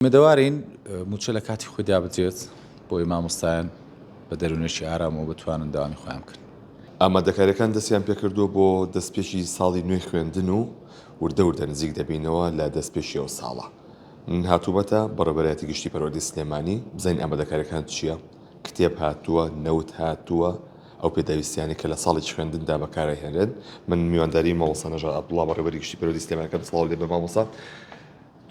ئومێدەوارین مووچە لە کاتی خۆیدا بدرێت بۆی مامۆستایان بە دەروونێکی ئارامەوە بتوانن دەوامی خۆیان بکەن. ئامادەکارییەکان دەستیان پێکردووە بۆ دەستپێکی ساڵی نوێی خوێندن و وردە وردە نزیک دەبینەوە لە دەستپێکی ئەو ساڵە. من هاتوومەتە بەڕێوەبەرایەتی گشتی پەروەردەی سلێمانی بزانین ئامادەکارییەکان چییە، کتێب هاتووە، نەوت هاتووە، ئەو پێداویستیانەی کە لە ساڵێکی خوێندندا بەکارئەهێنرێن. من میوانداری مامۆستا نەژاد عەبدوڵا بەڕێوەبەری گشتی پەروەردەی سلێمانی ئەکەم. سڵاو لێبێ مامۆستا.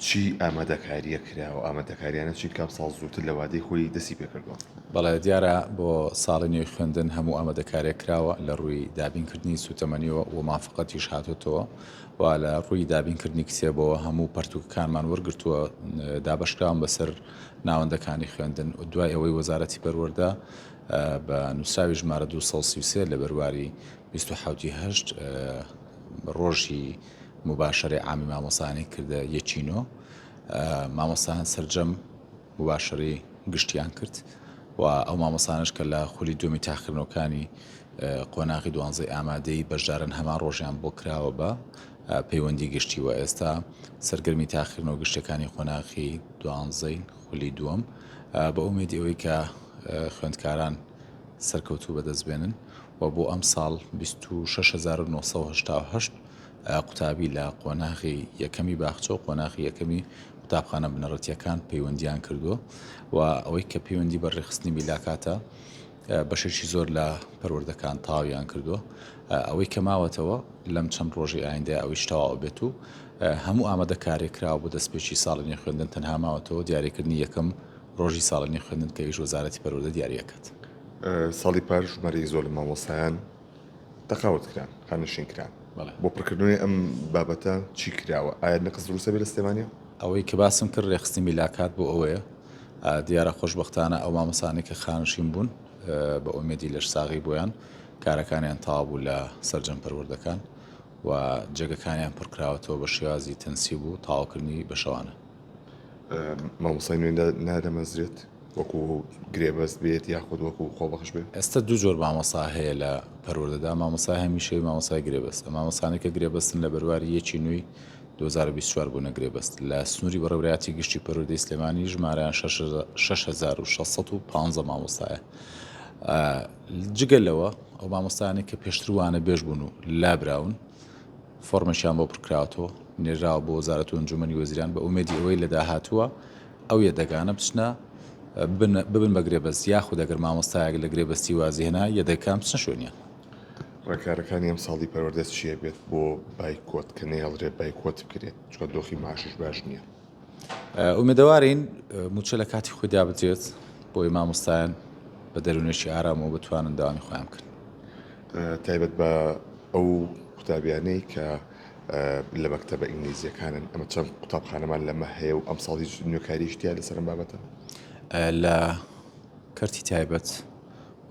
چی ئامادەکارییەک کراوە، ئامادەکارییانە چین کام ساڵ زووتر لە وادەی خۆی دەستی پێکردووە؟ بەڵێ دیارە بۆ ساڵی نوێی خوێندن هەموو ئامادەکارییەک کراوە لە ڕووی دابینکردنی سووتەمەنیەوە و مافقەتیش هاتۆتەوە و لە ڕووی دابینکردنی کتێبەوە هەموو پەرتوکەکانمان وەرگرتووە دابەشکراون بەسەر ناوەندەکانی خوێندن و دوای ئەوەی وەزارەتی پەروەردە بە نووسراوی ژمارە 233 لە بەرواری 27 ی هەشت ڕۆژی موباشەرەی عامی مامۆستایانی کردە یەکی نۆ مامۆستایان سەرجەم موباشەرەی گشتیان کرد و ئەو مامۆستانەش کە لە خولی دووەمی تاقیکردنەوەکانی قۆناغی دوانزەی ئامادەی بەشدارن هەمان ڕۆژیان بۆ کراوە بە پەیوەندی گشتی و ئێستا سەرگەرمی تاقیکردنەوە گشتەکانی قۆناغی دوانزەی خولی دووەم بە ئومێدی ئەوەی کە خوێندکاران سەرکەوتوو بەدەست بێنن و بۆ ئەمساڵ 26988 قوتابی لە قۆناغی یەکەمی باخچە و قۆناغی یەکەمی قوتابخانە بنەڕەتییەکان پەیوەندیان کردووە و ئەوەی کە پەیوەندی بە ڕێکخستنی میلاکاتە بەشێکی زۆر لە پەروەردەکان تەواویان کردووە ئەوەی کە ماوەتەوە لەم چەند ڕۆژی ئایندە ئەویش تەواو بێت و هەموو ئامادەکارێک کراوە بۆ دەستپێکی ساڵی نوێی خوێندن تەنها ماوەتەوە دیاریکردنی یەکەم ڕۆژی ساڵی نوێی خوێندن کە ئەویش وەزارەتی پەروەردە دیاریەکات. ساڵی پار ژمارەیەکی زۆر لە مامۆستایان تەقاوت کران، خانەنشین کران. بۆ پڕکردنەوەی ئەم بابەتە چی کراوە؟ ئایا نەقس دروست ئەبێت لە سلێمانیا؟ ئەوەی کە باسم کرد رێکخستنی میلاکات بۆ ئەوەیە. دیارە خۆشبەختانە ئەو مامۆستانەی کە خانەنشین بوون بە ئومێدی لەشساغی بۆیان کارەکانیان تەواو بوو لە سەرجەم پەروەردەکان و جێگەکانیان پڕکراوەتەوە بە شێوازی تەنسیب و تەواوکردنی بەشەوانە. مامۆستای نوێ نادەمەزرێت وەکو گرێبەست بێت یاخود وەکو خۆبەخش بێت؟ ئێستا دوو جۆر مامۆستا هەیە لە پەروەردەدا، مامۆستای هەمیشەیی و مامۆستای گرێبەست. مامۆستانەی کە گرێبەستن لە بەرواری یەکی نوێی 2024 بوونە گرێبەست. لە سنووری بەڕێوەبەرایەتی گشتی پەروەردەی سلێمانی ژمارەیان 6615 مامۆستایە. جگە لەوە ئەو مامۆستایانەی کە پێشتر وانەبێژ بوون و لابراون، فۆرمێکیان بۆ پڕکراوەتەوە نێژراوە بۆ وەزارەت و ئەنجومەنی وەزیران بە ئومێدی ئەوەی لە داهاتووە ئەو یەدەگانە بچنە ببن بە گرێبەست یاخود ئەگەر مامۆستایەک لە گرێبەستی وازی هێنا یەدەگەکان بچنە شوێنیان. ڕێکارەکانی ئەمساڵی پەروەردە چییە بێت بۆ بایکۆت کە نەیەڵرێت بایکۆت بکرێت چونکە دۆخی معاشیش باش نییە؟ ئومێدەوارین مووچە لە کاتی خۆیدا بدرێت بۆی مامۆستایان بە دەروونێکی ئارامەوە بتوانن دەوامی خۆیان بکەن. تایبەت بە ئەو قوتابیانەی کە لە مەکتەبە ئینگلیزیەکانن ئەمە چەند قوتابخانەمان لەمە هەیە و ئەمساڵ هیچ نوێکاریش تیا لەسەر ئەم بابەتە؟ لە کەرتی تایبەت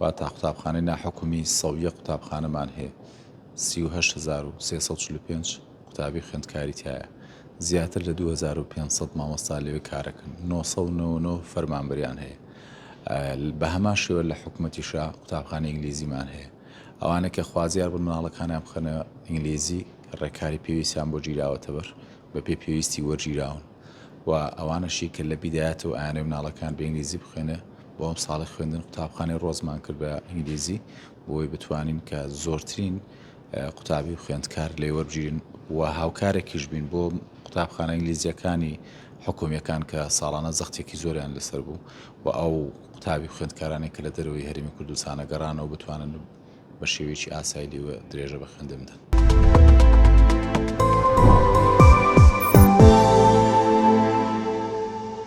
واتا قوتابخانەی ناحکومی سەویە قوتابخانەمان هەیە 38345 قوتابی خوێندکاری تایە زیاتر لە 2500 مامۆستا لەوێ کارەکەن 999 فەرمانبەریان هەیە بە هەمان شێوە لە حکومەتیشا قوتابخانەی ئینگلیزیمان هەیە ئەوانە کە خوازیار بن مناڵەکانیان بخەنە ئینگلیزی ڕێکاری پێویستیان بۆ گیراوەتە بەر بە پێ پێویستی وەرگیراون و ئەوانەشی کە لە بیدایەتەوە ئایانەوێ مناڵەکان بە ئینگلیزی بخوێنێ بۆ ئەم ساڵی خوێندن قوتابخانەی ڕۆزمان کرد بە ئینگلیزی بۆی بتوانین کە زۆرترین قوتابی و خوێندکار لێ وەربگیرین و هاوکارێکیش بین بۆ قوتابخانە ئینگلیزیەکانی حکومیەکان کە ساڵانە زەختێکی زۆریان لەسەر بوو و ئەو قوتابی و خوێندکارانەی کە لە دەرەوەی هەرێمی کوردستانە گەڕانەوە بتوانن بە شێوەیەکی ئاسایی لێوە درێژە بە خوێندن بدەن.